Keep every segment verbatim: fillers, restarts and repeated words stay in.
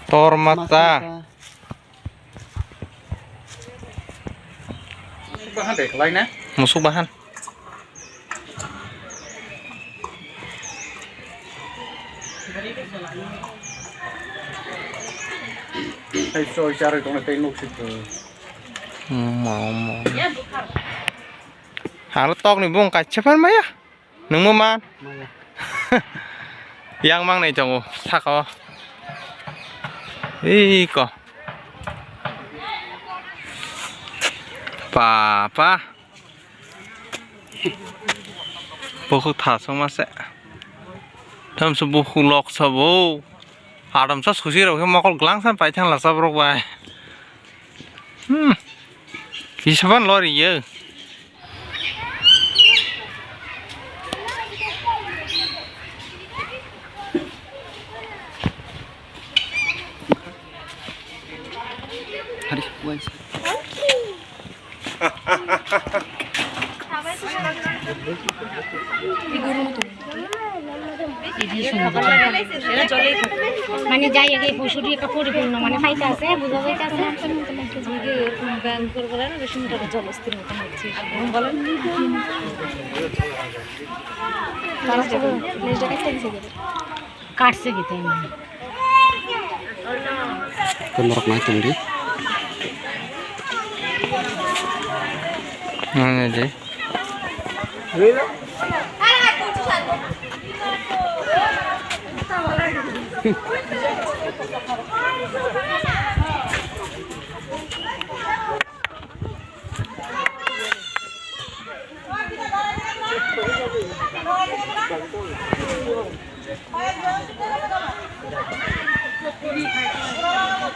Tor mata. Musuk bahan de, khlai na? Musuk bahan. Hai, soi, chari, tong, tei, nuk, sik, eh. Mama. Halo tok ni bung kaisa phan maya. Nungmo man? Maya. Yang mang nai tongo, saka o. Iko. Papa. Bukhuk thasung mase. Thamso bukhuk lok sabo. Adam sa susi rok khe mokol glang san pai thang la sab rok bai. Hmm. Kisaban lori ye. Hari, bukan sih. Mane jai age, puri puri no mane paita ase, buja paita ase. Tara sabo, next day katta gise gele. Katse gite. Tei norok nai tongdi. Nang nai di.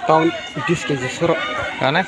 Taun bis kg soro. Kane?